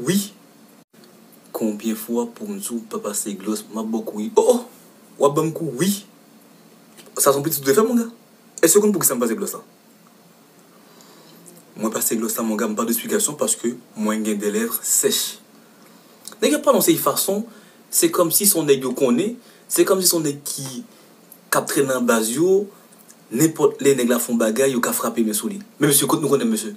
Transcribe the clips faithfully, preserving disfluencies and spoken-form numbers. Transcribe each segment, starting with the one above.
Wi. Konbyen fwa pou m di w pa pase glòs, m ap ba w kou wi. Oh, oh! W ap ban m kou wi. Sa se yon pitit ou te fè, monga? Èske w konn poukisa m pase glòs la? Mwen pase glòs la, monga, m pa de esplikasyon paske mwen gen de lèv sèch. Nèg yo pale yon seri fason, se kòmsi se yon nèg yo konnen, se kòmsi se yon nèg ki, k ap trennen nan baz yo, nenpòt lè nèg la fè yon bagay, yo ka frape men sou li. Men mesye, kot nou konnen m, mesye?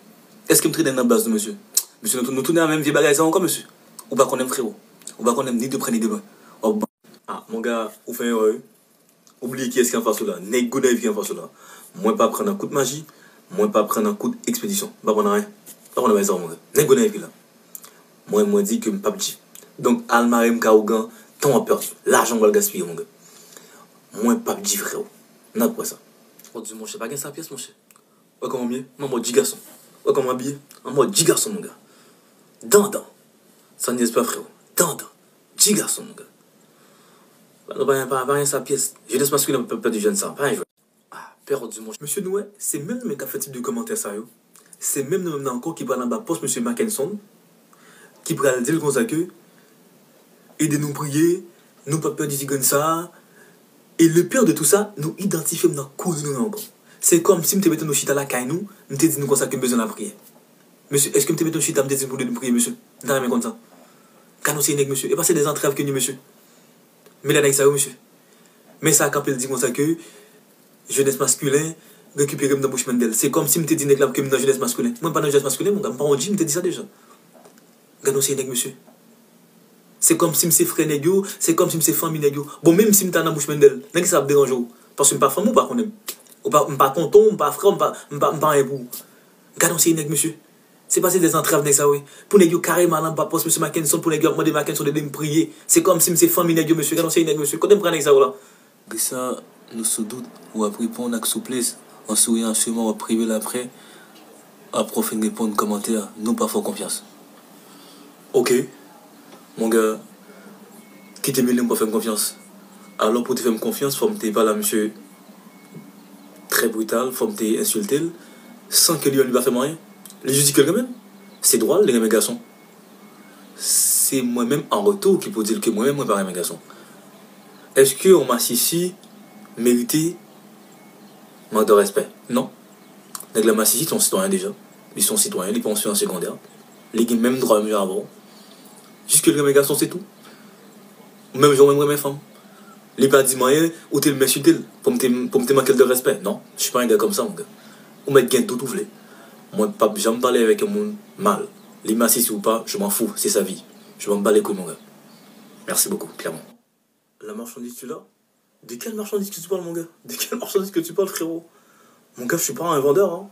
Èske m trennen nan baz nou, mesye? Mesye, nou, nou tounen a menm vye bagay sa ankò, mesye? Ou pa konnen m, frewo. Ou pa konnen m ni de prè ni de lwen. W ap ban. Ah, monga, ou fè erè wi. Ou bliye kiyès ki anfas ou la. Nèg Gonayiv ki anfas ou la. Mwen pa pran nan kout maji, mwen pa pran nan kout ekspedisyon. M pa pran nan anyen. M pa pran nan bagay sa yo, monga. Nèg Gonayiv ki la. Mwen, mwen di ke m p ap di. Donk, al mare m ka ougan, tan w ap pèdi. Lajan w pral gaspiye, monga. Mwen p ap di, frewo. N ap wè sa. Mon Dye, monchè, pa gen sa pyès, monchè. Wè kòman m ye? M an mòd dji gason. Wè kòman m abiye? An mòd dji gason, monga. Dandan. San ni respè, frewo. Dandan. Dji gason, monga. Pa, pa, pa, pa gen sa pyès. Jenès maskilen p ap pèdi jèn sa. Pa gen jwèt. Ah, pèdi, monchè. Mesye, nou wè, se menm nou menm k ap fè tip de kòmantè sa yo. Se menm nou menm nan ankò ki pral anba pòs mesye Mackenson, ki pral di l konsa ke, ede nou priye, nou p ap pèdi ti grenn sa a. E le pire de tout sa, nou idantifye m nan koze nou yo ankò. Se kòmsi m te mete nou chita lakay nou, m te di nou konsa ke m bezwen lapriyè. Mesye, èske m te mete nou chita, m te di nou pou nou ede m priye, mesye? M ta renmen konn sa. Gad yon seri nèg, mesye. E pa se de zantrèv ke ni, mesye. Men la nèg sa yo, mesye. Men sa kanpe l di konsa ke jenès maskilen rekipere m nan bouch Mendel. Se kòmsi m te di nèg la ke m nan jenès maskilen. Mwen m pa nan jenès maskilen, monga, m pa yon dji, m te di sa deja. Gad yon seri nèg, mesye. Se kòmsi m se frè nèg yo, se kòmsi m se fanmi nèg yo. Bon, menm si m ta nan bouch Mendel, nan kisa ap deranje w? Paske m pa fanmi w, ou pa konnen m. Ou pa, m pa tonton w, m pa frè w, m pa, m pa, m pa anyen pou ou. Gad yon seri nèg, mesye. Se pa se de zantrèv nèg sa yo ye. Pou nèg yo kareman al anba pòs mesye Mackenson, pou nèg yo ap mande Mackenson ede m priye. Se kòmsi m se fanmi nèg yo, mesye. Gad yon seri nèg, mesye. Kote m pran nèg sa yo la? Malgre sa, nou sou dout, w ap reponn ak souplès, an souriyan, asirman w ap prive l aprè, aprè w fin reponn kòmantè a, nou pa fè w konfyans. Oke, monga, kite m, ou pa fè m konfyans. Alò, pou w te fè m konfyans, fò m te pale a misye trè brital, fò m te ensilte l, san ke li menm li pa fè m anyen. Li jis di ke l renmen m. Se dwa l, li renmen gason. Se mwen menm an retou ki pou di l ke mwen menm mwen pa renmen gason. Èske yon masisi merite mank de respè? Non. Nèg la masisi se yon sitwayen deja. Li se yon sitwayen, li pa yon sitwayen segondè. Li gen menm dwa menm jan avè w. Jis ke l renmen gason, se tou. Menm jan mwen m renmen fanm. Li pa di m anyen, ou te m ensilte l, pou m te, pou m te manke l de respè. Non, je suis pas un gars comme ça, mon gars. Ou mèt gen dout ou vle. Mwen p ap janm pale avèk yon moun mal. Li masisi ou pa, je m'en fous, c'est sa vie. Je m'en bats les couilles, mon gars. Merci beaucoup, clairement. La marchandise, tu l'as? De quelle marchandise que tu parles, mon gars? De quelle marchandise que tu parles, frérot? Mon gars, je suis pas un vendeur, hein.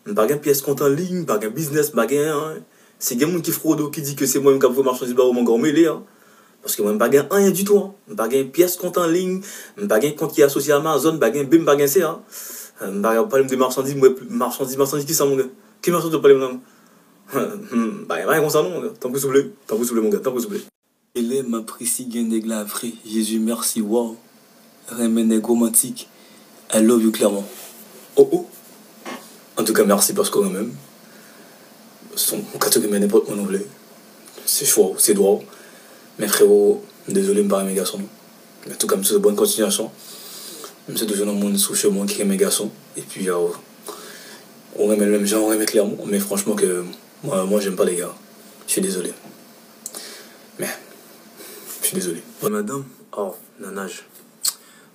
M pa gen pyès kont an liy, m pa gen biznis, m pa gen anyen. Si gen moun ki frode w, ki di ke se mwen menm k ap voye machandiz ba ou, mon gars, ou mele, hein. Paske mwen, m pa gen anyen ditou, hein. M pa gen pyès kont an liy, m pa gen kont ki asosye Amazon, m pa gen B, m pa gen C, hein. M pa pale m de machandiz, mwen, machandiz, machandiz kisa, mon gars? Ki machandiz w pale m nan? M pa gen, pa gen konsa non, mon gars. Tanpri souple, tanpri souple, mon gars, tanpri souple. E lè m ap resi gen nèg la vre, Jezi mèsi, waw. Renmen nèg romantik. I love you, Clermont. Oh, oh. Antouka, mèsi paske w renmen m. Ou ka tou renmen nenpòt moun ou vle. Se chwa w, se dwa w. Men frewo, m dezole, m pa renmen gason non. Men antouka, m swete w bòn kontinyasyon. M swete w jwenn yon moun sou chemen w ki renmen gason. Epi, euh, ou renmen l menm jan ou renmen Clermont. Men franchman ke, moi, moi, j'aime pas les gars. Je suis désolé. Men, je suis désolé. Mwen madanm, oh, nan naj.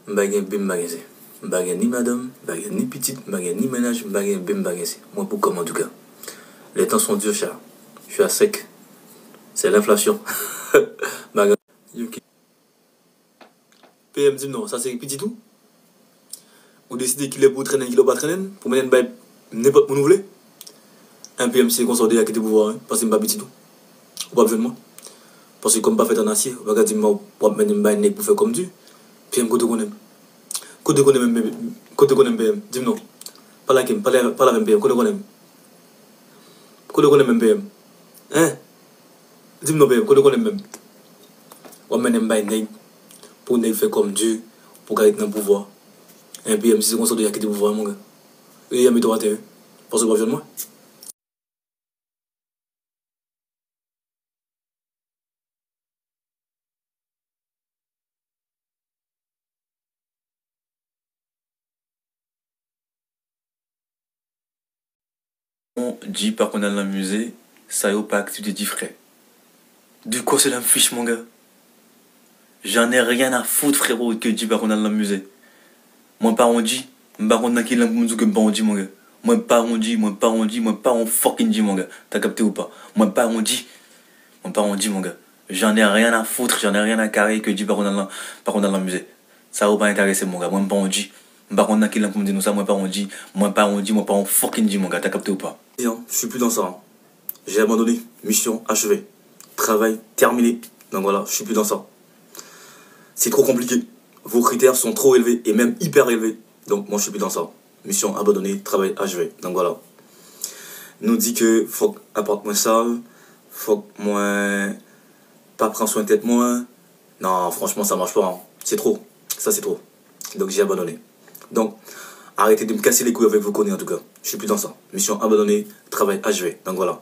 M pa gen B, m pa gen C. M pa gen ni madanm, m pa gen ni pitit, m pa gen ni mennaj, m pa gen B, m pa gen C. Mwen pou kò m antouka. Les temps sont durs, cher. Je suis à sec. C'est l'inflation. M pa gen. Yo, ki P M, di m non, sa se pitit ou? Ou deside kilè pou w trennen l, kilè w pa trennen l, pou mennen l bay nenpòt moun ou vle? Enben, P M, se konsa w deja kite pouvwa a, wi, paske m pa pitit ou. Ou p ap jwenn mwen. Paske kò m pa fèt an asye, ou pa ka di m w ap mennen m bay nèg pou fè kò m di. P M, kote w konnen m? Kote w konnen m, kote w konnen m, P M? Di m non. Pa lage m, pa lage m, P M, kote w konnen m? Kote w konnen m menm, P M? Hein? Di m non, P M, kote w konnen m menm? W ap mennen m bay nèg, pou nèg fè kò m di, pou w ka ret nan pouvwa. Hein, P M, si se konsa w deja kite pouvwa a, mon gars. E, mete w atè, wi. Paske w p ap jwenn mwen. Bon, G pa konn al nan mize, sa yo pa aktivite di frè. De quoi cela me fiche, mon gars? J'en ai rien à foutre, frérot, ke G pa konn al nan mize. Mwen pa yon G, m pa konn nan ki lang pou m di w ke m pa yon G, mon gars. Mwen pa yon G, mwen pa yon G, mwen pa yon fucking G, mon gars. Ta kapte ou pa? Mwen pa yon G, mwen pa yon G, mon gars. J'en ai rien à foutre, j'en ai rien à carrer ke G pa konn al nan, pa konn al nan mize. Sa yo pa enterese m, mon gars. Mwen m pa yon G. M pa konn nan ki lang pou m di nou sa, mwen pa yon G. Mwen pa yon G, mwen pa yon fucking G, mon gars. Ta kapte ou pa? Je suis plus dans ça. J'ai abandonné. Mission achevée. Travail terminé. Donc voilà, je suis plus dans ça. C'est trop compliqué. Vos critères sont trop élevés et même hyper élevés. Donc moi, je suis plus dans ça. Mission abandonnée, travail achevé. Donc voilà. Nou di ke fòk apart mwen sal, fòk mwen pa pran swen tèt mwen. Non, franchement, ça marche pas, hein. C'est trop. Ça, c'est trop. Donc j'ai abandonné. Donc, arrêtez de me casser les couilles avec vos conneries, en tout cas. Je suis plus dans ça. Mission abandonnée, travail achevé. Donc voilà.